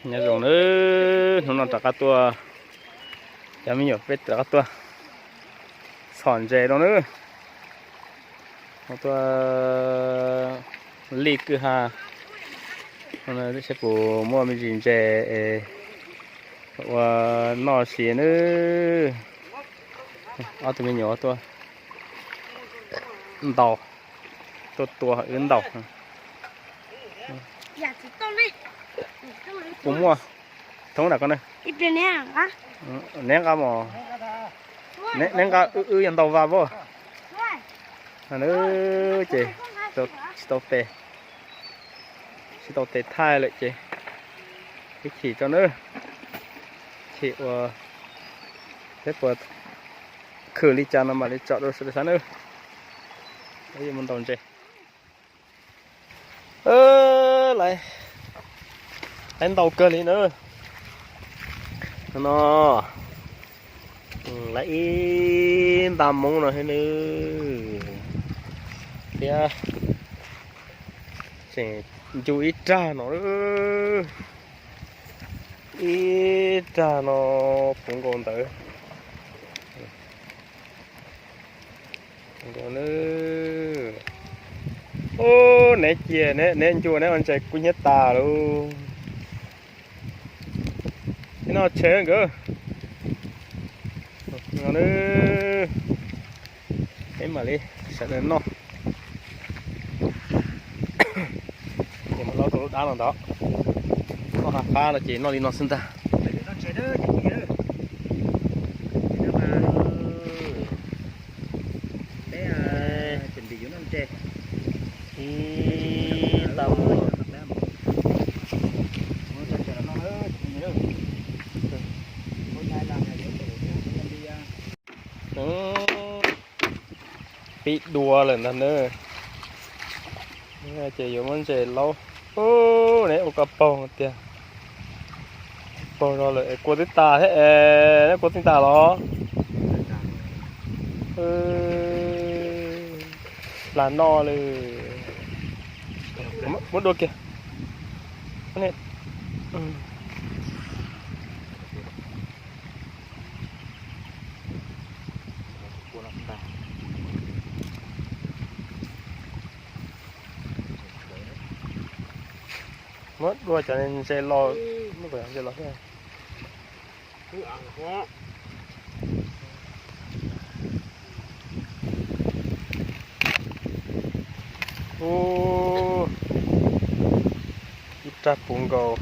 Nyob zoo nawb, hnub no rov qab tuaj, cov me nyuam peb rov qab tuaj txhom ntses rau nawb. Tuaj lij kwj ha, saib puas muaj me ntsis ntses es ua noj siav nawb. Ob tug me nyuam tuaj ntaus, tuaj tua wb ntaus. Puas muaj thoob na koj na? Neb nqa mos, neb nqa, wb yog ntaus vas pab. Ces tsis tau tes, tsis tau tes thaij lawm ces ib chim tso nawb, chim ua, peb puas khwm li cas no mam li tsom rau sawv daws saib nawb. Yuav mus ntaus ntses. Lawv ntau kawg li na. No, lawv ib nta moob no thiab nawb, thiab tseem ncu ib rag no, ib rag no puv nkaus ntawd. Ub, neb cia neb ncua neb ua ntses kuj hnyiab tas lauj. Ib no tshe nkawd no, peb mam li sawv daws noj. Ces mus laub rau lub dab no ntag. Noj qab qab no ces noj li no xwb ntag. Peb tseem npis yuav noj ntses. Ib tag mus. Pib dua lawm ntag na. Ces yuav muab ntses laub. Ub, neb ua koj paug tiag. Paug zog lawm es kua twb tas thiab es neb kua txeej tas los? Hla noj li. Muab dua kiag. Muab dua cov ntses los, muab cov ntses los thiab. Ub, ib rag puv nkaus.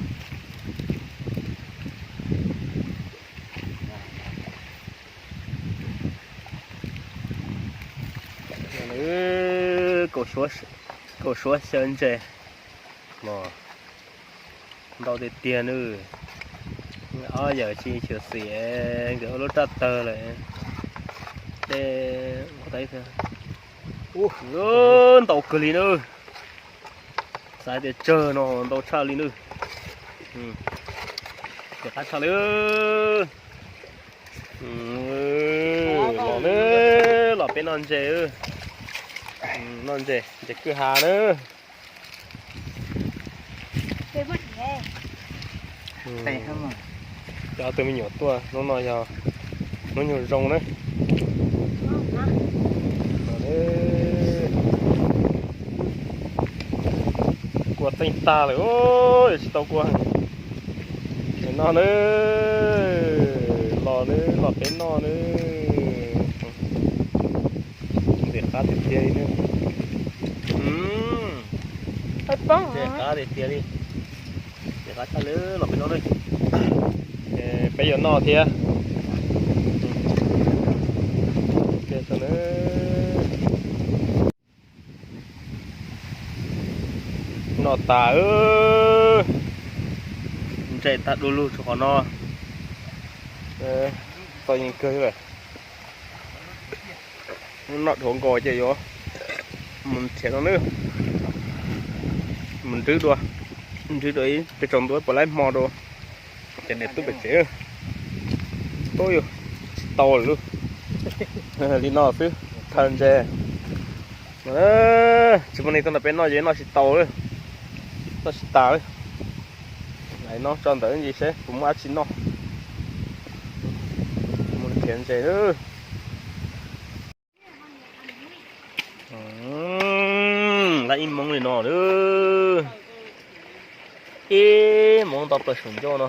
Kaum suab xyaw ntses, ntau tiag tiag nawb. Ob yawm tsis xyuam xim, nkawd ua lub raj tawg lawm. Ntau kawg li nawb. Xav tias tsawg no ntau tshaj li nawb. Ces qab tshaj li. Los nawb, los peb noj ntses. Noj ntses, ntses kwj ha nawb. Coj ob tug me nyuam tuaj, hnub no yog hnub nyoog zoo na. Kua txeej tag lawm, yuav tsis tau kua. Noj nawb, los nawb, los peb noj nawb. Ntxim qab tiag tiag li nawb. Ntxim qab tiag tiag li. Ntxim qab tshaj li, los peb noj nawb. Peb yuav noj thiab. Noj tas, ntsej tag du lug tsuas qhov no. Txaus yeej kawg lawm. Noj dhuav nkaus ces yuav mus nrhiav no nawb. Mus nrwb dua, nrwb dua ib peb tsaus ntuj puas laib hmo dua. Ces niam tub pem tsev, tub yus tsis tau lawm lauj. Li no xwb, thawj ntses. Tsis muaj neeg tuaj nrog peb noj ces noj tsis tau lawm, noj tsis tas lawm. Hais no tso ntawd ntsis seb puas muaj dab tsi noj. Mus nrhiav ntses. Lab ib hmoob li no. Ib hmoob ntau plaws saum ncauj no.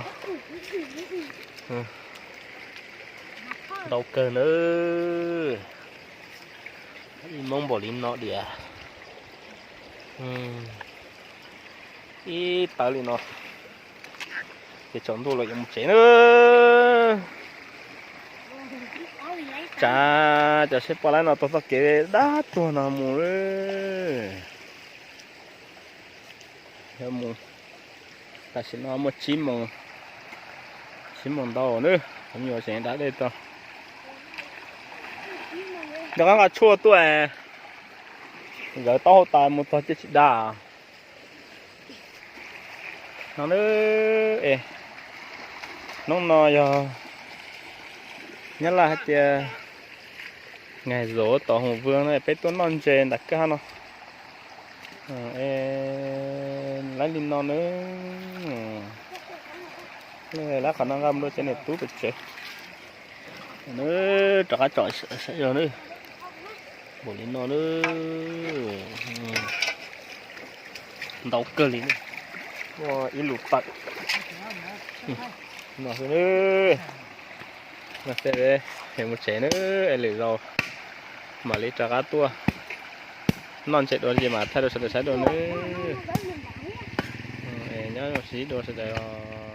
Ntau kawg nawb. Ib hmoob npaum li no diam. Ib tawv li no. Ces tsaus ntuj los yuav mus tsev na. Tsav cov seb poj laib no taug txoj kev dab tuag no mus. Mus, tam sim no muaj tsib moos, tsib moos ntau nawb, me nyuam tseem da dej tau. Rov qab nqa tshuaj tuaj, nkawd taub hau tas mus txog ciaj tsis da. No nawb, hnub no yog Nyab Laj hais tias ngày rỗ tổ Hùng Vương no, peb tuaj noj ntses nram kwj ha no. Lawv li no nawb, lawv qhov no nqa mus rau cov niam tub pem tsev. Nawb, rov qab tsom saib zog nawb. Npaum li no nawb. Ntau kawg li, muaj ib lub tawm. No xwb nawb. No xwb, es mus tsev nawb, es lwm zaus mam li rov qab tuaj noj ntses dua ces mam thaij rau sawv daws saib dua nawb. Nyob zoo sib dua sawv daws os.